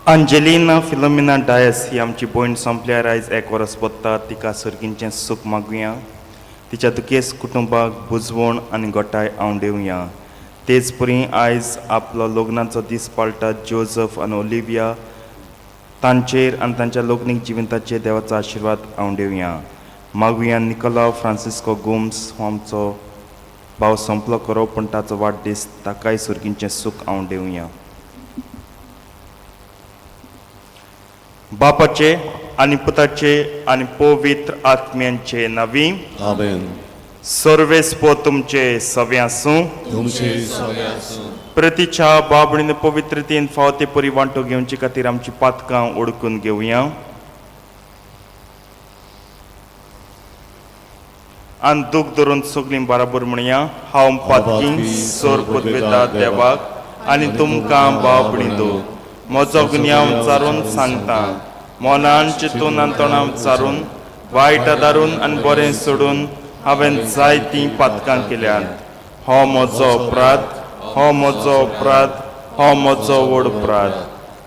Angelina Philomena Dias ही आमची भयण सोंपल्यार आयज एक वरस पडटा. तिका सर्गींचें सूख मागुया. तिच्या दुखेस्त कुटुंबाक बुजवण आनी गोठाय आंवडेवया. तेच परी आयज आपलो लग्नाचो दीस पाळटा जोजफ आनी ओलिविया तांचेर आनी तांच्या लग्नीक जिविताचेर देवाचो आशिर्वाद आंवडेवया. मागुया निकोलाव फ्रांसिस्को गोम्स हो आमचो भाव सोंपलो खरो पूण ताचो वाडदीस, ताकाय सर्गींचें सूख आंवडेवया. बापाचे आनी पुताचे आनी पवित्र आत्म्यांचे नावी. आमेन. सर्वेस्पो तुमचे सवे आसूं. तुमचे सवे आसूं. प्रतिच्या बाबडीन पवित्रतेन फावो ते परी वांटो घेवचे खातीर आमची पातकां ओडकून घेवया आनी दूख धरून सगळीं बराबर म्हणया, हांव पातकी सोर पुदवेता देवाक आनी तुमकां बाबडी दो म्हजो गुन्यांव चारून सांगता. मनान चिंतून आनी तोंडान चारून वायट दारून आनी बरें सोडून हांवें जायतीं पातकां केल्यांत. हो म्हजो अपराध, हो म्हजो अपराध, हो म्हजो व्हड अपराध.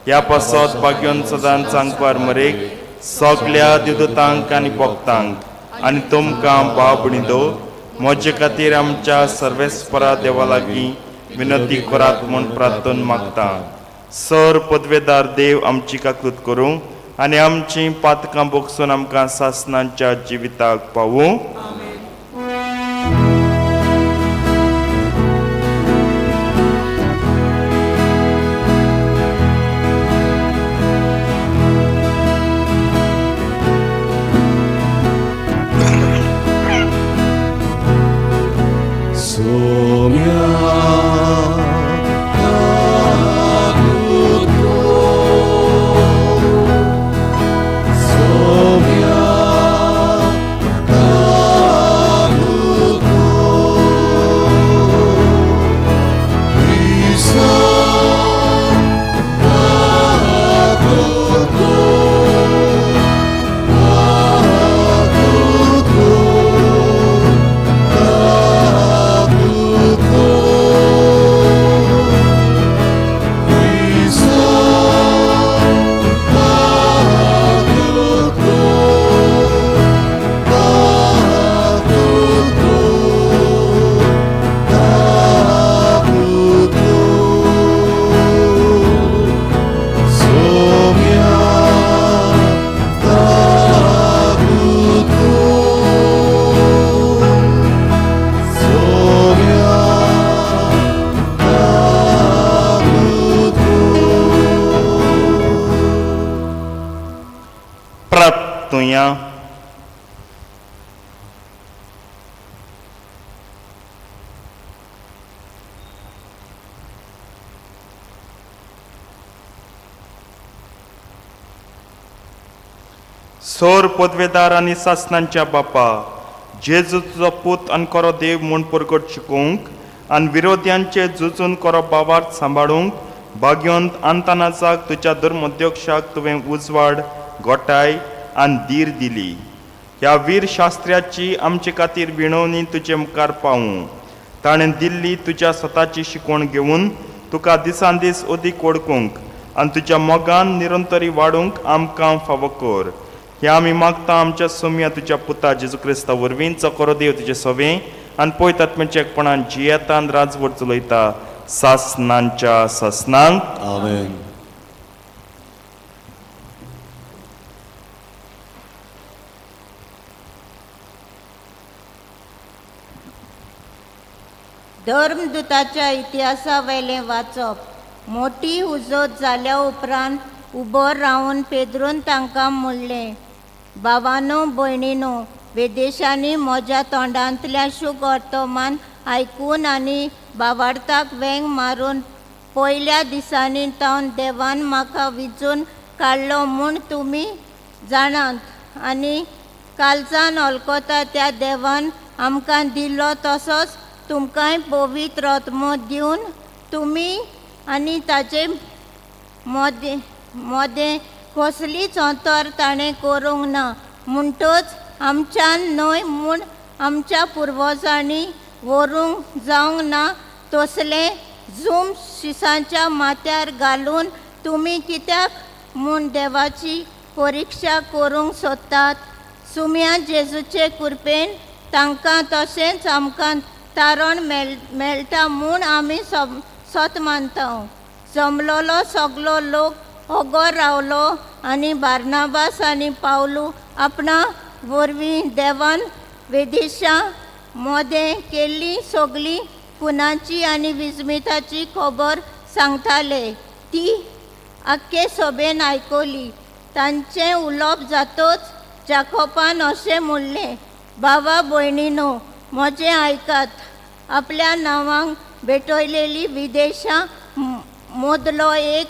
ह्या पासत भाग्योन सदांच सांगपार मरेक सगल्या दिदुतांक आनी भक्तांक आनी तुमकां बाबणी दो म्हजे खातीर आमच्या सर्वेस्परा देवा लागीं विनंती करात म्हूण प्रार्थन मागता. सर पदवेदार देव आमची काकूत करूं आनी आमचीं पातकां बोगसून आमकां सासनांच्या जिविताक पावूं. सोम्या सोम्या प्राप्तुया. सोर पदवेदार आनी सासनांच्या बापा, जेजूचो पूत आनी कोरो देव म्हूण परगट शिकोवंक आनी विरोध्यांचे झुजून कोरो बावार्थ सांबाळूंक भाग्योंत अंतनाजाक तुज्या धर्मोद्योक्षाक तुवें उजवाड गोठाय आनी धीर दिली. ह्या वीर शास्त्र्याची आमचे खातीर विणवणी तुजे मुखार पावूं. ताणें दिल्ली तुज्या स्वताची शिकवण घेवन तुका दिसान दीस अदीक वळखूंक आनी तुज्या मोगान निरंतरी वाडूंक आमकां फावो कर. हें आमी मागता आमच्या सोम्या तुज्या पुता जेजू क्रिस्ता वरवीं, जो कोरो देव तुजें सोवें आनी पयत आत्म्याच्या एकपणान जियेता आनी राजवट चलयता सासनांच्या सासनांक. आमेन. धर्मदूताच्या इतिहासा वयलें वाचप. मोटी हुजत जाल्या उपरांत उबो रावन पेद्रून तांकां म्हणलें, भावानो भयणीनो, विदेशांनी म्हज्या तोंडांतल्या शुभ वर्तमान आयकून आनी भावार्थाक वेंग मारून पयल्या दिसांनी तावन देवान म्हाका विंचून काडलो म्हूण तुमी जाणात आनी कालचान वळखता त्या देवान आमकां दिल्लो तसोच तुमकांय पवित्र आत्मो दिवन तुमी आनी ताचे मोदें मोदें कसलीच अंतर ताणें करूंक ना. म्हणटच आमच्यान न्हय म्हूण आमच्या पुर्वजांनी व्हरूंक जावंक ना तसलें जूम शिसांच्या माथ्यार घालून तुमी कित्याक म्हूण देवाची परिक्षा करूंक सोदतात? सुम्या जेजूचे कृपेन तांकां तशेंच आमकां तारण मेळटा म्हूण आमी सत मानता. जमलोलो सगलो लोक ओगो रावलो आनी बार्नाबास आनी पावलू आपणा वरवीं देवान विदेशां मोदें केल्ली सगली खुनाची आनी विस्मिताची खबर सांगताले ती आख्खे सभेन आयकली. तांचें उलोवप जातच जाकोबान अशें म्हणलें, बाबा भयणीनो, म्हजें आयकात. आपल्या नांवांक भेटयलेली विदेशां मोदलो एक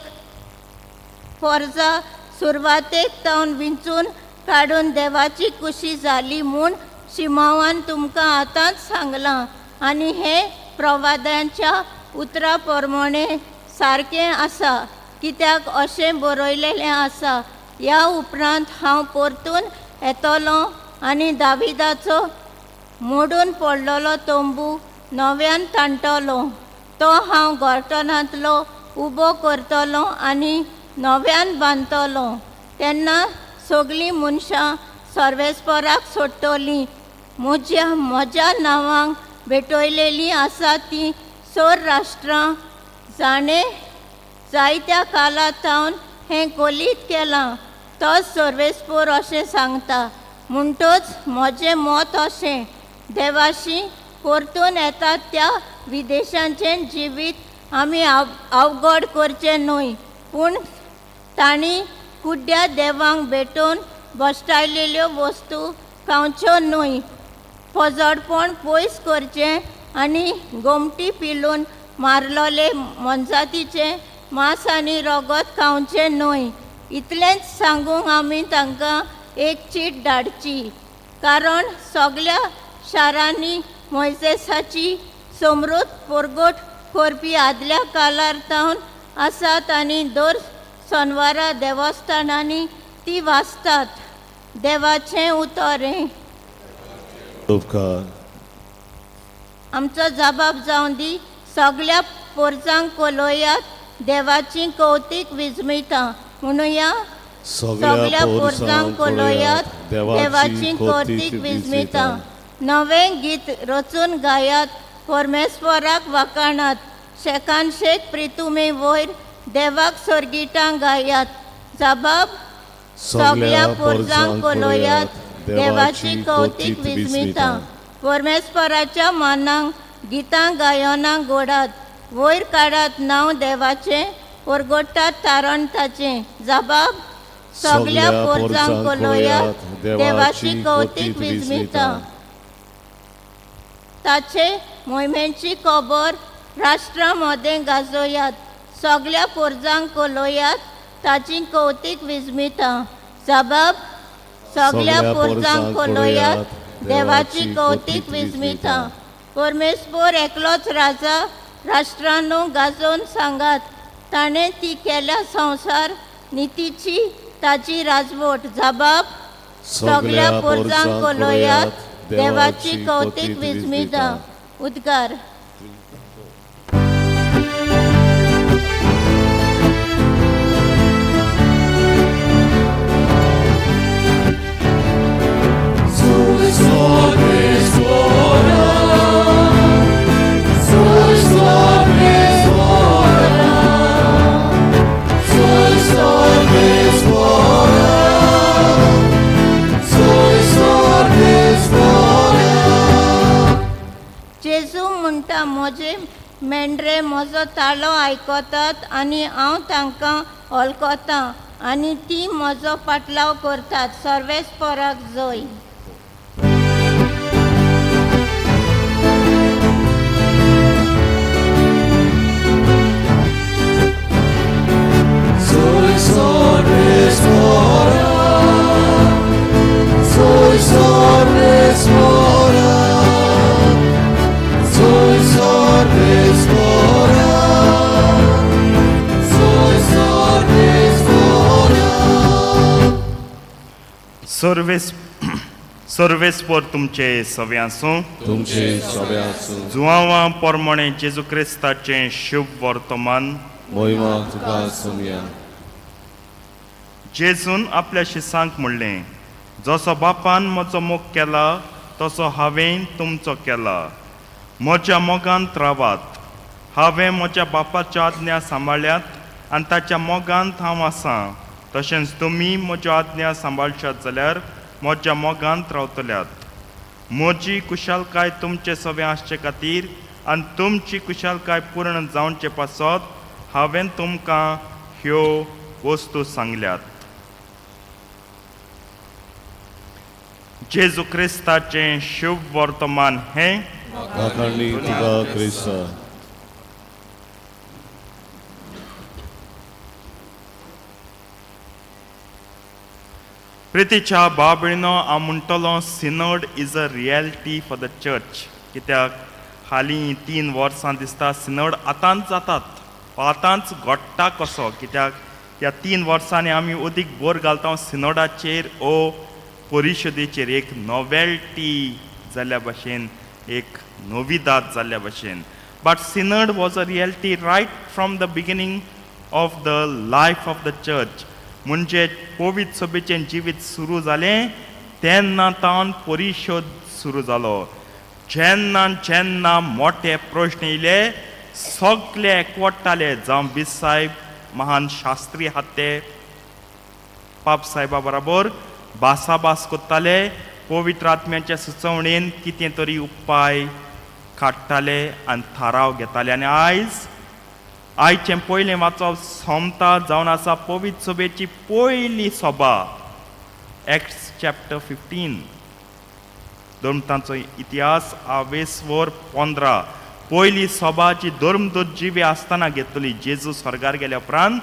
पोरजा सुरवातेक तावन विंचून काडून देवाची कुशी जाली म्हूण शिमावान तुमकां आतांच सांगलां आनी हें प्रवाद्यांच्या उतरा प्रमाणें सारकें आसा, कित्याक अशें बरयलेलें आसा, ह्या उपरांत हांव परतून येतलो आनी दाविदाचो मोडून पडलेलो तंबू नव्यान ताणटलो, तो हांव गोरटनांतलो उबो करतलो आनी नव्यान बांदतलो. तेन्ना सगळीं मनशां सर्वेस्पराक सोडटलीं. म्हज्या म्हज्या नांवांक भेटयलेलीं आसा तीं सोर राष्ट्रां जाणें जायत्या काला थावन हें कोलीत केलां, तोच सर्वेस्पोर अशें सांगता. म्हणटच म्हजें मत अशें, देवाशी परतून येतात त्या विदेशांचें जिवीत आमी अवघड करचें न्हय, पूण तांणी कुड्ड्या देवांक भेटोवन भश्टायलेल्यो वस्तू खावच्यो न्हय. फजडपण पयस करचें आनी गोमटी पिलून मारलोले मोनजातीचें मांस आनी रगत खावचें न्हय. इतलेंच सांगूंक आमी तांकां एक चीट धाडची, कारण सगल्या शारांनी मोयजेसाची समृद्ध परगट करपी आदल्या काळार तावन आसात आनी दर सोनवारा देवस्थानांनी ती वाचतात. देवाचें उतर हें. उपकार. आमचो जबाब जावं दी. सगल्या पोरजांक कोलोयात, देवाची कौतीक विजमिता म्हणुया. सगल्या पोरजांक कोलोयात, देवाची कौतीक विजमिता. नवें गीत रचून गायात, परमेश्वराक वाखाणात. शेकान शेक प्रितुमे वयर देवाक सोर्गिटां गायात. जबाब सगल्या पोरजांक कोलोयात, देवाची कौतीक विजमिता. परमेश्वराच्या मानांक गितां गायनां गोडात, वयर काडात नांव देवाचें, परगोटात तारण ताचें. जबाब सगल्या पोरजांक कोलोयात, देवाची कौतीक विजमिता. ताचे मोहिमेची खबर राष्ट्रां मदें गाजोयात. सगल्या पोरजांक कोलोयात, ताची कौतीक विजमिता. जबाब सगल्या पोरजांक कोलोयात, देवाची कौतीक विजमिता. परमेश्वर एकलोच राजा, राष्ट्रांनो गाजोवन सांगात, ताणें ती केल्या संवसार नितीची ताची राजवट. जबाब सगल्या पोरजांक कोलोयात, देवाची कौतीक विजमिता. उद्गार. जेजू म्हणटा, म्हजे मेंढरे म्हजो ताळो आयकतात आनी हांव तांकां वळखतां आनी ती म्हजो पाटलाव करतात. सर्वेस्पराक जय. सर्वेस सर्वेस्पोर तुमचे सव्यांसूं. तुमचे सगळ्यांसून. जुवांवा पोरमणे जेजू क्रिस्ताचें शुभ वर्तमान. मोहिमा तुका सुमया. जेजून आपल्या शिसांक म्हणलें, जसो बापान म्हजो मोग केला तसो हांवें तुमचो केला. म्हज्या मोगांत रावात. हांवें म्हज्या बापाच्यो आज्ञा सांबाळ्ळ्यात आनी ताच्या मोगांत हांव आसां. तशेंच तुमी म्हज्यो आज्ञा सांबाळशात जाल्यार म्हज्या मोगांत रावतल्यात. म्हजी कुशालकाय तुमचे सवें आसचे खातीर आनी तुमची कुशालकाय पूर्ण जावचे पासत हांवें तुमकां ह्यो वस्तू सांगल्यात. जेजू क्रिस्ताचें शुभ वर्तमान हें. वाखाणली तुका क्रिस्ता. प्रितीच्या बाबळीनो, हांव म्हणटलो synod is a reality for the church. कित्याक हालीं 3 वर्सां दिसता सिनोड आतांच जातात, आतांच घडटा कसो. कित्याक ह्या 3 वर्सांनी आमी अदीक भर घालता सिनोडाचेर ओ परिशदेचेर, एक नॉवेल्टी जाल्ल्या भशेन, एक नविदाद जाल्ल्या भशेन. But synod was a reality right from the beginning of the life of the church. म्हणजे पवित्र सभेचें जिवीत सुरू जालें तेन्ना तावन परिशद सुरू जालो. जेन्ना जेन्ना मोटे प्रश्न येयले सगळे एकवटाले, जावं बीस साहेब महान शास्त्री आहात ते पाप साहेबा बराबर भासाभास करताले, पवित्र आत्म्याच्या सुचोवणेन कितें तरी उपाय काडटाले आनी थाराव घेताले. आनी आयज आयचें पयलें वाचप सोमता जावन आसा पवित्र सभेची पयली सभा, एक्ट्स चॅप्टर 15, धर्मतांचो इतिहास आवेसवर 15. पयली सभा जी धर्मदूत जिवे आसतना घेतली, जेजू स्वर्गार गेल्या उपरांत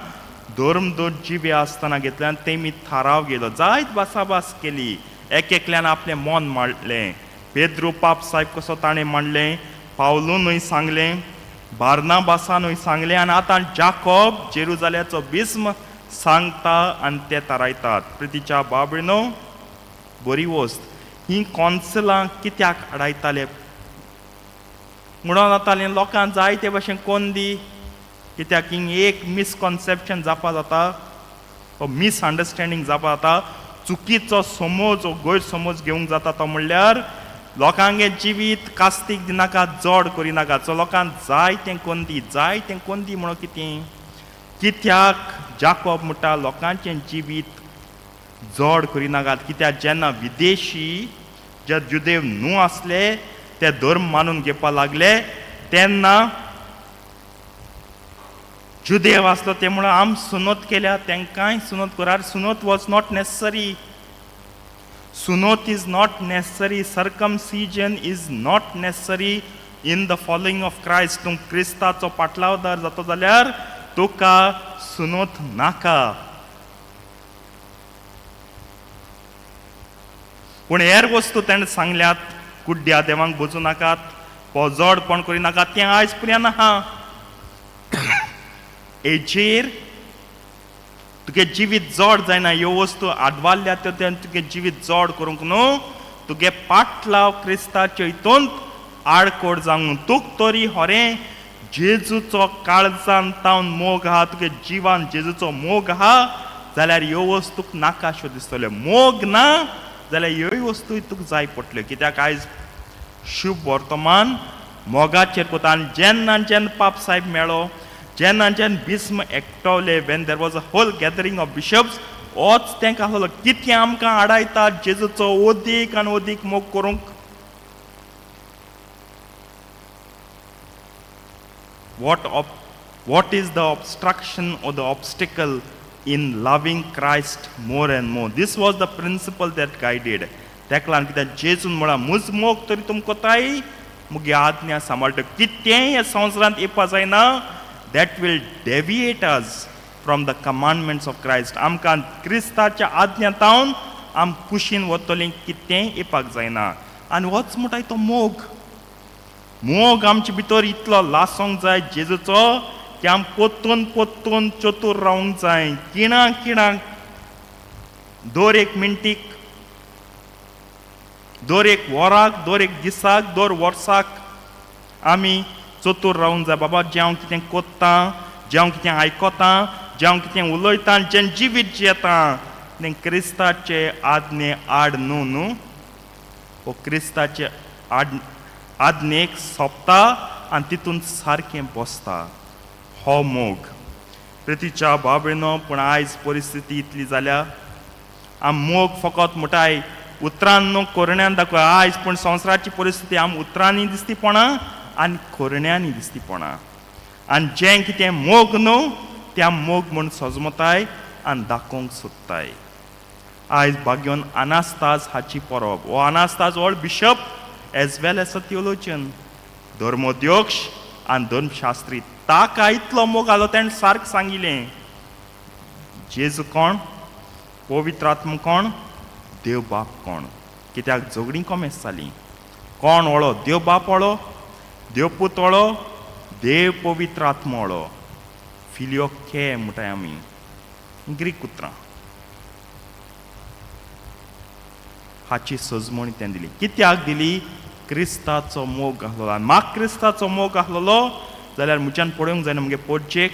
धर्मदूत जिवे आसतना घेतले आनी तेमी थाराव घेतलो. जायत भासाभास केली, एक एकल्यान आपलें मन मांडलें. पेद्रू पाप साहेब कसो ताणें मांडलें, पावलूनय सांगलें, बार्नाबासानूय सांगलें, आनी आतां जाकोब जेरुजाल्याचो बिस्म सांगता आनी ते थारायतात. प्रितीच्या बाबळीनो, बरी वस्त ही कॉन्सिलां कित्याक आडायताले म्हणून जातालें लोकांक जायते भशेन कोन दी. कित्याक हिंग एक मिसकॉन्सेप्शन जावपा जाता, हो मिसअंडरस्टँडींग जावपा जाता, चुकीचो समज हो गैरसमज घेवंक जाता. तो म्हणल्यार लोकांगे जिवीत कास्तीक दिनाका, जड करिनाका. सो लोकांक जाय तें कोन दी, जाय तें कोन दी म्हणून कितें. कित्याक जाकोब म्हणटा लोकांचें जिवीत जड करिनाकात. कित्याक जेन्ना विदेशी जे जुदेव न्हू आसले ते धर्म मानून घेवपाक लागले तेन्ना जुदेव आसलो ते म्हणून आम सुनोत केल्या तांकांय सुनोत करार. सुनोत वॉज not necessary. सुनोत is not necessary. Circumcision is not necessary in the following of Christ. तूं क्रिस्ताचो पाटलावदार जातो जाल्यार तुका सुनोत नाका. पूण हेर वस्तू ताणें सांगल्यात, कुड्ड्या देवांक बोजूं नाकात, पोजोडपण करिनाकात, तें आयज पर्यंत आहा. हेजेर तुगे जिवीत जड जायना. ह्यो वस्तू आडवारल्या त्यो तें तुगे जिवीत जड करूंक न्हू, तुगे पाटलाव क्रिस्ताचे हितूंत आडकोड जावंक. तुक तरी होरें जेजूचो काळजान तावन मोग आहा, तुगे जिवान जेजूचो मोग आहा जाल्यार ह्यो वस्तूक नाका अश्यो दिसतल्यो. मोग ना जाल्यार ह्योय वस्तू तुका जाय पडटल्यो. कित्याक आयज शुभ वर्तमान मोगाचेर कोता. आनी जेन्ना जेन्ना पाप साहेब मेळ्ळो, जेन्ना जेन्ना बिस्म एकटवले, when there was a whole gathering of bishops, होच तांकां आसलो कितें आमकां आडायता जेजूचो अदीक आनी अदीक मोग करूंक. What is the obstruction or the obstacle in loving Christ more and more? This was the principle that guided. ताका लागून कित्याक जेजून म्हळां मुज मोग तरी तुमकां कोताय मुगे आज्ञा सांबाळटा. कितेंय ह्या संवसारांत येवपा जायना that will deviate us from the commandments of Christ. आमकां क्रिस्ताच्या आज्ञा तावन आम कुशीन वतलीं, कितेंय येवपाक जायना. आनी होच म्हणटा तो मोग. मोग आमचे भितर इतलो लासोंक जाय जेजूचो की आम पोत्तून पोत्तून चतूर रावंक जाय, किणाक किणाक, दर एक मिनटीक, दर एक वराक, दर एक दिसाक, दर वर्साक आमी चतूर रावंक जाय. बाबा जें हांव कितें कोत्तां, जें हांव कितें आयकतां, जें हांव कितें उलयतां, जें जिवीत जियेतां तें क्रिस्ताचे आज्ञे आड न्हू न्हू, वो क्रिस्ताचे आड आज्ञेक सोंपता आनी तितून सारकें बसता, हो मोग. प्रितीच्या बाबेनो, पूण आयज परिस्थिती इतली जाल्या, आम मोग फकत मुटाय उतरान न्हू कोरण्यान दाखय आयज. पूण संवसाराची परिस्थिती आम उतरांनी दिसतीपणां आनी कोरण्यांनी दिसतीपणां, आनी जें कितें मोग न्हू तें आम मोग म्हूण सजमताय आनी दाखोवंक सोदताय. आयज भाग्योन आनास्ताज हाची परब. हो आनास्ताज हो bishop as well as a theologian, धर्मोद्योक्ष आनी धर्मशास्त्री. ताका इतलो मोग आलो, तेणें सारकें सांगिल्लें, जेजू कोण, पवित्र आत्मा कोण, देव बाप कोण. कित्याक झगडीं कोमेस जालीं. कोण वळो? देव बाप वळो, देव पूत वळो, देव पवित्र आत्मो वळो. फिलियो के म्हणटाय आमी, ग्रीक उतरां. हाची सजमणी तें दिली. कित्याक दिली? क्रिस्ताचो मोग आहलोलो. आनी म्हाका क्रिस्ताचो मोग आहलोलो जाल्यार म्हज्यान पळोवंक जायना मुगे पोटजेक,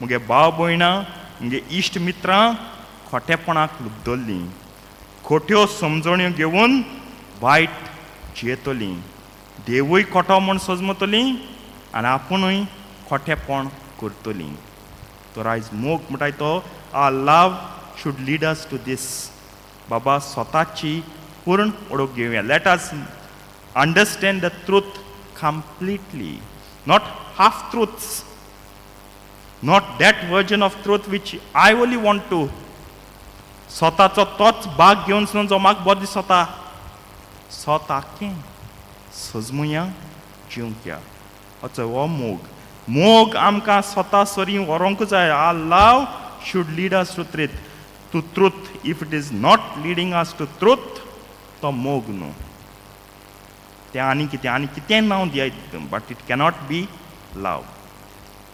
मुगे भाव भयणां, मुगे इश्ट मित्रां खोटेपणाक लुबदल्लीं, खोट्यो समजण्यो घेवन वायट जियेतलीं, देवूय खोटो म्हूण सजमतलीं आनी आपुणूय खोटेपण करतलीं. तर आयज मोग म्हणटाय तो, our love should lead us to this. बाबा, स्वताची पूर्ण ओळख घेवया. Let us understand the truth completely, not half truths, not that version of truth which I only want to. स्वताचो तोच भाग घेवन सुद्दां जो म्हाका बरो दिसता, स्वताकें सजमुया, जिवंकया. असो हो मोग. मोग आमकां स्वता सरी व्हरूंक जाय. Our love should lead us to truth. If it is not leading us to truth, तो मोग न्हू. तें आनी कितें, आनी कितें नांव दियाय, but it cannot be love.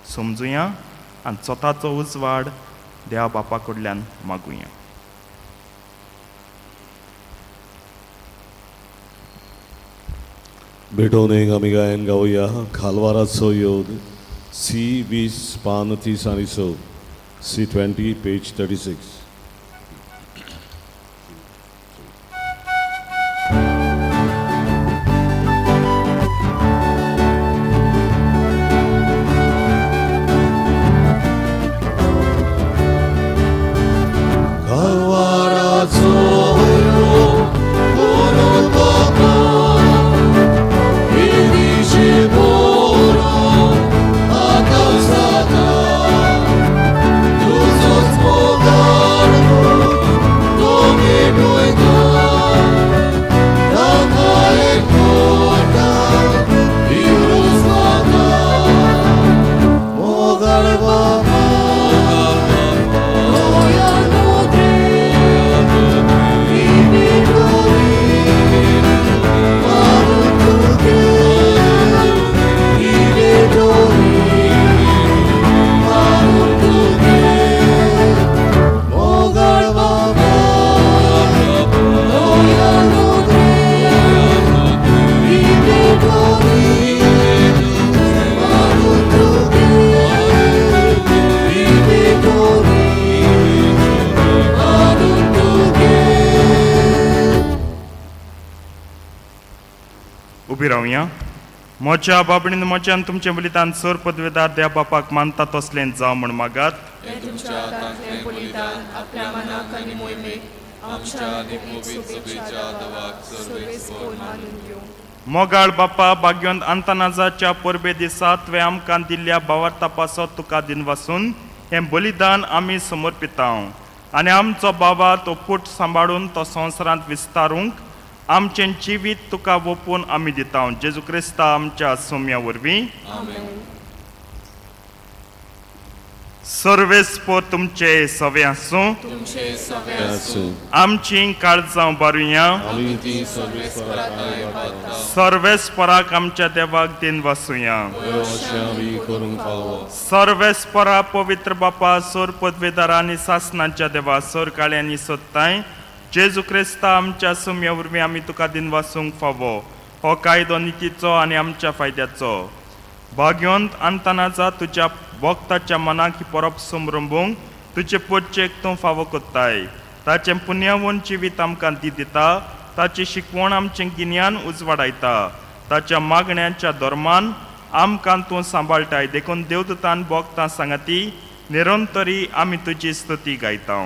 समजुया आनी स्वताचो उजवाड देवा बापा कडल्यान मागुया. भेटोवन एक आमी गायन गावया. खालवाराचो योद, सी 20, पान 36, C 20, page 36. कालवाराचो योग कोण तो विदिशे बोरो आकाशाता, तुजोच मोगान तो भेटयता, ताका एकवटा विरूस नाका. मोगाळ बाबा, दोळ्यां नदरेन ती भेटोवी, मारून तुगे ती भेटोवी, मारून तुगे. मोगाळ बाबा, दोळ्यां नदरेन ती भेटोवी, मारून तुगे ती भेटोवी, मारून तुगे. उबी रावया. म्हज्या बाबणीन, म्हज्यान तुमचे बलिदान सर पदवेदार देव बापाक मानता तसलें जावं म्हण मागात. हें तुमच्या हातांतलें बलिदान आपल्या मनाक आनी मोहिमेक, आमच्या आनी पवित्र सभेच्या देवाक सर्वेस्पोर मानून घेवं. मोगाळ बापा, भाग्योंत अंतनाजाच्या परबे दिसा तुवें आमकां दिल्ल्या भावार्था पासत तुका दिनवासून हें बलिदान आमी समर्पितां आनी आमचो बाबा तो पूट सांबाळून तो संवसारांत विस्तारूंक आमचें जिवीत तुका ओपून आमी दिता, जेजू क्रिस्ता आमच्या सोम्या वरवीं. आमेन. सर्वेस्पोर तुमचे सवे आसूं. तुमचे सवे आसूं. आसूं. आमची काळजां बारुया. आमी ती सर्वेस्पराक वाडटा. सर्वेस्पराक आमच्या देवाक दिनवासुया. अशें आमी करूंक फावो. सर्वेस्परा, पवित्र बापा, सोर पदवेदारा आनी सासनाच्या देवा, सोर काळ्यांनी सोदताय, जेजू क्रिस्ता आमच्या सुम्या वरवीं आमी तुका दिनवासूंक फावो. हो कायदो नितीचो आनी आमच्या फायद्याचो. भाग्योंत अंतनाचा तुज्या भक्ताच्या मनाक ही परब समरंबूंक तुजे पोटचेक तूं फावो कोत्ताय. ताचें पुण्यावन जिवीत आमकां दी दिता, ताची शिकवण आमचें गिन्यान उजवाडायता, ताच्या मागण्यांच्या धर्मान आमकां तूं सांबाळटाय. देखून देवदूतान भोगतां सांगाती निरंतरी आमी तुजी स्तुती गायता.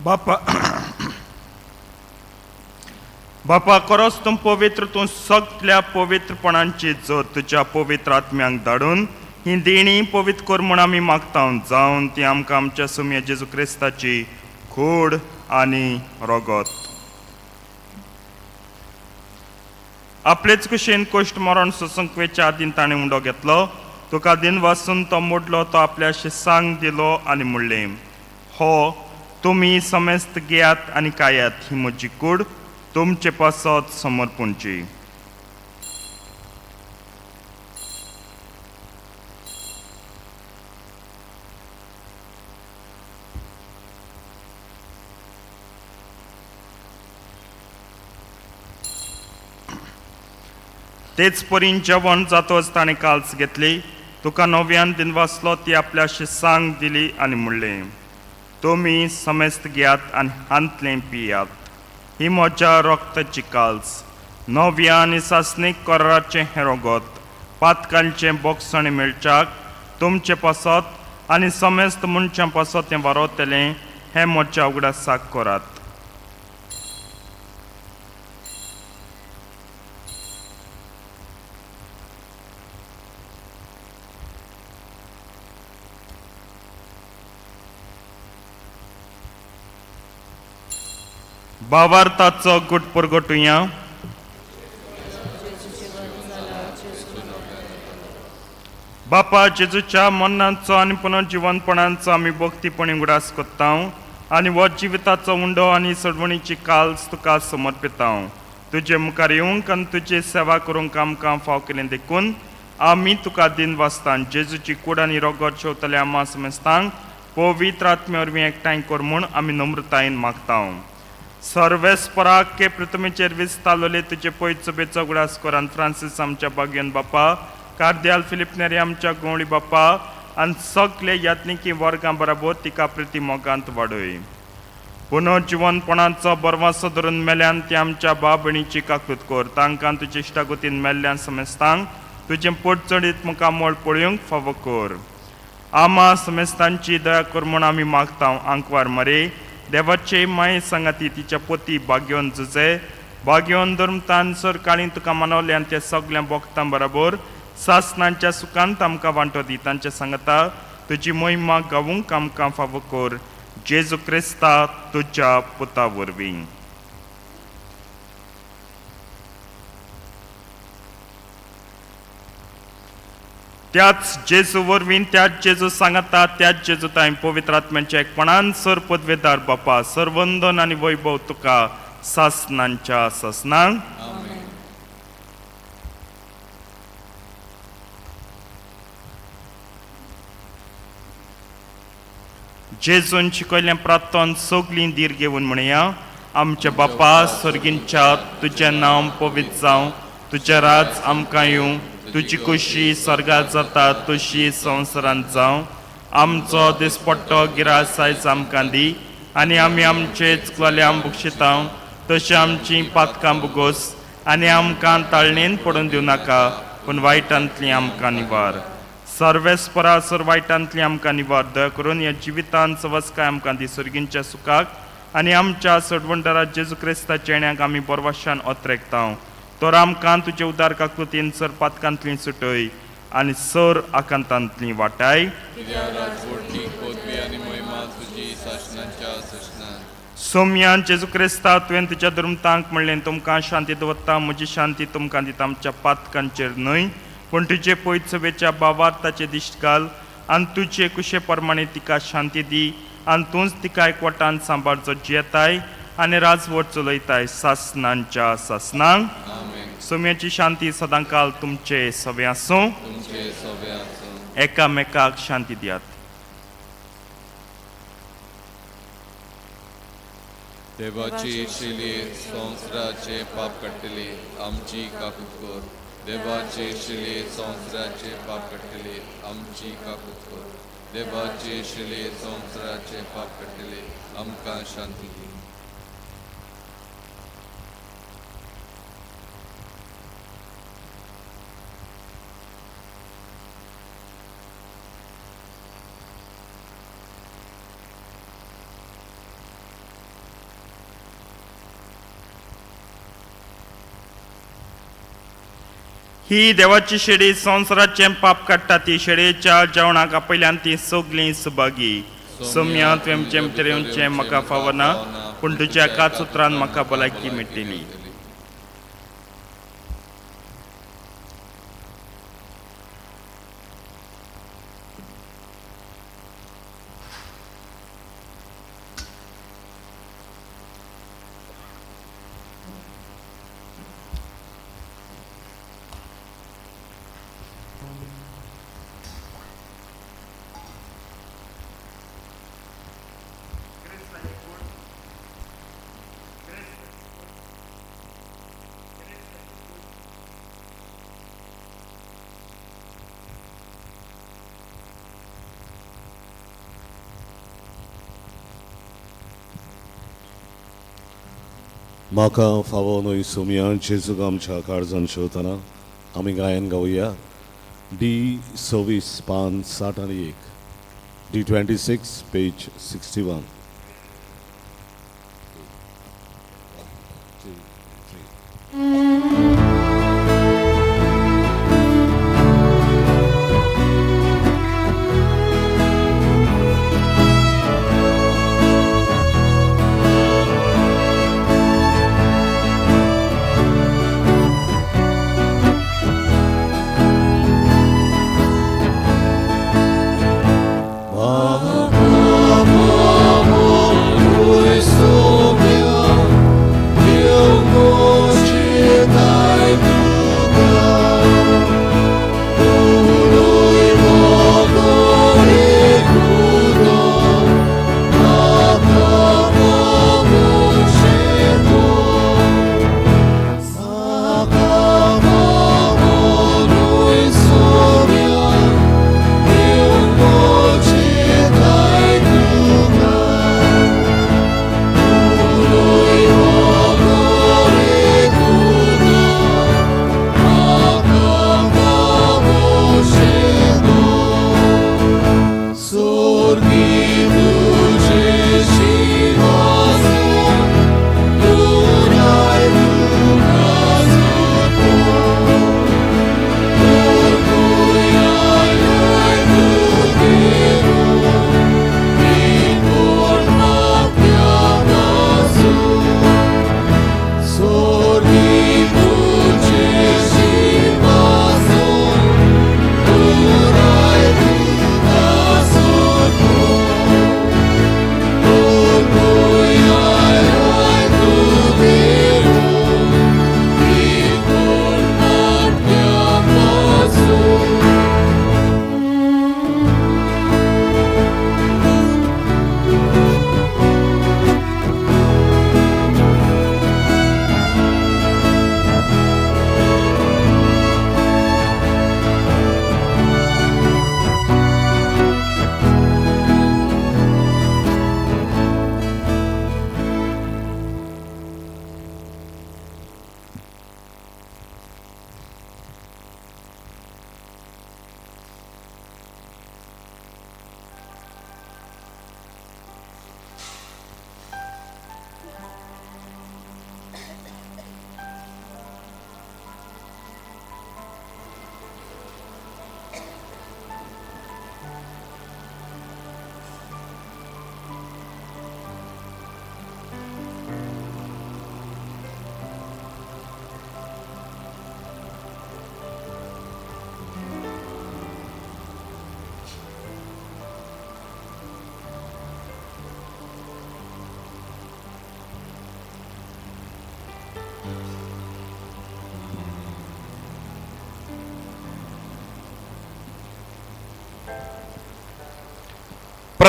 बापा बापा खरोच तूं पवित्र, तूं सगल्या पवित्रपणांची जोत तुज्या पवित्र आत्म्यांक धाडून ही देणी पवित्र कर म्हूण आमी मागता, जावन ती आमकां आमच्या सुमया जेजू क्रिस्ताची कूड आनी रगत. आपलेच कुशेन कोश्ट मरण सोसूंक आदीं ताणें उंडो घेतलो, तुका दिन वासून तो मोडलो, तो आपल्या शिसांक दिलो आनी म्हणलें, हो तुमी समेस्त घेयात आनी खायात, ही म्हजी कूड तुमचे पासत समर्पणची. तेच परीन जेवण जातच ताणें काल्स घेतली, तुका नव्यान दिनवासलो, ती आपल्या शिसांक दिली आनी म्हणलें, तुमी समेस्त घेयात आनी हांतलें पियात, ही म्हज्या रक्ताची काल्स, नव्या आनी सासणीक कराराचें हें रगत, पातकांचें बोगसणें मेळच्याक तुमचे पासत आनी समेस्त मनशां पासत तें वारोतलें, हें म्हज्या उगडासाक करात. भावार्थाचो गुट परगटुया. बापा जेजूच्या मरणाचो आनी पुनर्जिवनपणाचो आमी भक्तीपणी उगडास कोत्ता आनी हो जिविताचो उंडो आनी सोडवणीची काल्स तुका समर्पिता. तुजे मुखार येवंक आनी तुजी सेवा करूंक आमकां फाव केलें देखून आमी तुका दिन वाचता. जेजूची कूड आनी रगत शेवतल्या आमा समेस्तांक पवित्र आत्म्या वरवीं एकठांय कर म्हूण आमी नम्रतायेन मागता. सर्वेस्पराक के पृथ्वीचेर विस्तारलोले तुजे पयचो बेचो उगडास कर आनी फ्रांसीस आमच्या बागयन बापा, कार्दियाल फिलीप नेरी आमच्या गोवळी बापा आनी सगले यात्निकी वर्गां बराबर तिका प्रिती मोगांत वाडय. पुनर्जिवनपणाचो बरवासो धरून मेल्यान ती आमच्या बाब भयणीची काकूत कर, तांकां तुजे इश्टागतीन मेल्ल्यान समेस्तांक तुजें पोट चडीत मुखामळ पळोवंक फावो कर. आमा समेस्तांची दया कर म्हूण आमी मागता. आंकवार मरे देवाचे माये सांगाती तिच्या पोती बागयोन जुजे बागयोन धर्मतान सरकाळी तुका मनवले आनी त्या सगल्या भोगतां बराबर सासनांच्या सुखांत आमकां वांटो दी. तांच्या सांगता तुजी मोहिमा गावूंक आमकां फावो कर, जेजू क्रिस्ता तुज्या पुता वरवीं. त्याच जेजू वरवीं, त्याच जेजू सांगता, त्याच जेजू तांय पवित्र आत्म्याच्या एकपणान सर पदवेदार बापा, सरवंदन आनी वैभव तुका सासनांच्या सासनांक. जेजून शिकयल्लें प्रार्थन सगलीं धीर घेवन म्हणया. आमच्या बापा सर्गींच्या, तुजें नांव पवित्र जावं, तुजें राज आमकां येवं, तुजी खोशी स्वर्गात जाता तशी संवसारांत जावं. आमचो दिसपट्टो गिरास आयज आमकां दी आनी आमी आमचे चुकल्यां बक्षिता तशी आमची पातकां बुगोस आनी आमकां ताळणेन पडून दिवं नाका पूण वायटांतली आमकां निवार. सर्वेस्परा सर वायटांतली आमकां निवार. दया करून ह्या जिवितान सवस्काय आमकां दी सर्गींच्या सुखाक आनी आमच्या सडवंडरा जेजू क्रिस्ताच्या येण्याक आमी बोरवाशान ओत्रेकता. तर आमकां तुजे उदार काकृतीन सर पातकांतली सुटय आनी सर आकांतांतली वाटाय. कित्याक राजवटी पदवी आनी महिमा तुजी सासणाच्या सासणाक. सोम्यान जेजू क्रिस्ता तुवें तुज्या दुर्मतांक म्हणलें तुमकां शांती दवरता म्हजी शांती तुमकां दिता. आमच्या पातकांचेर न्हय पूण तुजे पयत सभेच्या बावार्थाचे दिश्ट घाल आनी तुजे कुशे प्रमाणे तिका शांती दी आनी तूंच तिका एकवटान सांबाळचो जियेताय आनी राजवट चलयताय सासनांच्या सासनांक. आमेन. सोम्याची शांती सदांकाल तुमचे सवे आसूं. तुमचे सोबे आसूं. एकामेकाक शांती दियात. देवाची शिली संवसाराचे पाप काडटली आमची काकूत कर. देवाची शिली संवसाराचे पाप काडटली आमची काकूत कर. देवाची शिली संवसाराचे पाप काडटली आमकां शांती दी. ही देवाची शेडी संवसाराचें पाप काडटा ती शेडयेच्या जेवणाक आपयल्यान ती सगलीं सुभागी. सोम्या तुवें आमचें भितर येवचें म्हाका फावना पूण तुज्या एकाच उतरान म्हाका भलायकी मेळटली. म्हाका फावो न्हय सोमया जेजूक आमच्या काळजान शेवतना आमी गायन गावया डी 26 पान 61, D 26 page 61.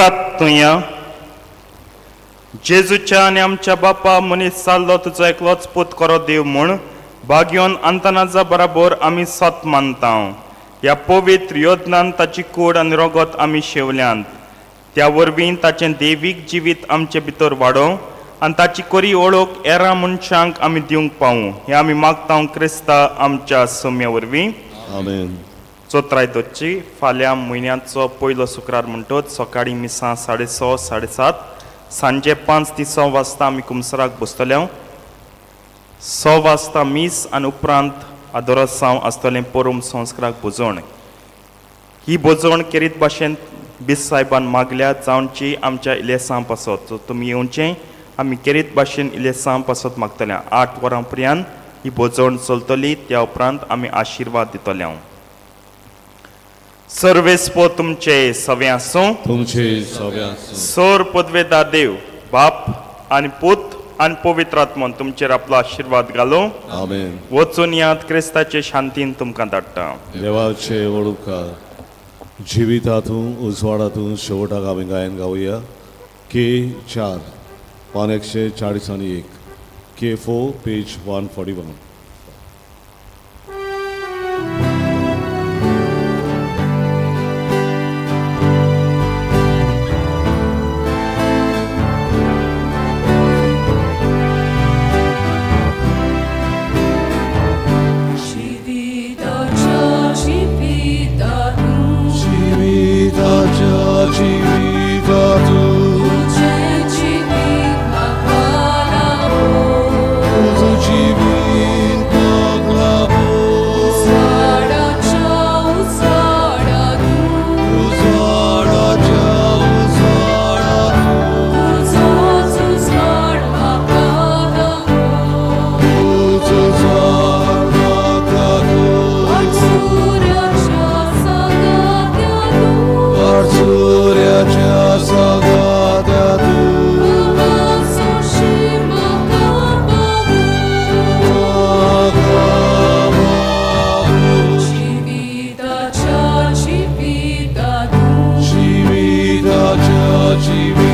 देवळात थंय जेजूच्या आनी आमच्या बापा मनीस जाल्लो तुजो एकलोच पूत करो देव म्हूण भाग्योन अंतनाजा बराबर आमी सत मानता. ह्या पवित्र योजनान ताची कूड आनी रगत आमी शेवल्यांत. त्या वरवीं ताचें देवीक जिवीत आमचे भितर वाडोवं आनी ताची कोरी ओळख एरा मनशांक आमी दिवंक पावूं हें आमी मागता क्रिस्ता आमच्या सोम्या वरवीं. आमेन. चोत्राय दवरची. फाल्यां म्हयन्याचो पयलो शुक्रार म्हणटच सकाळीं मिसां 6:30 7:30 सांजे 5 ते 6 वाजता आमी कुमसराक बसतले. 6 वाजता मीस आनी उपरांत आदोरसांव आसतलें पोरूम संस्काराक भोजवण. ही भोजवण केरीत भाशेन बीस सायबान मागल्या जावची आमच्या इलेसां पासत. सो तुमी येवचें, आमी केरीत भाशेन इलेसां पासत मागतले. 8 वरां पर्यंत ही भोजवण चलतली. त्या उपरांत आमी आशिर्वाद दितले. सर्वेस्पो तुमचे सवे आसूं. तुमचे सगळ्या सोर पदवेदा देव बाप आनी पूत आनी पवित्र आत्मन तुमचेर आपलो आशिर्वाद घालूं. आमेन. वचून यात, क्रिस्ताचे शांतीन तुमकां धाडटा. देवाचे वळुपकार जिवितातूं उजवाडातूं शेवटाक आमी गायन गावया. के 4 पान 141, K4 page 141. जिविताच्या जिवितातूं जिविताच्या जिवितातूं तुजें जिवीत म्हाका लाभो. तुजो जिवीत म्हाका लाभो. उजवाडाच्या उजवाडातूं उजवाडाच्या उजवाडातूं तुजोच उजवाड म्हाका दाखो. तुजो उजवाड म्हाका दाखो. वाटसुऱ्याच्या सांगात्यांतूं वाटसुऱ्याच्या सांगात्यांतूं म्हाका सोंशी म्हाका पावूं. म्हाका पावूं. जिविताच्या जिवितातूं जिविताच्या जिवितातूं.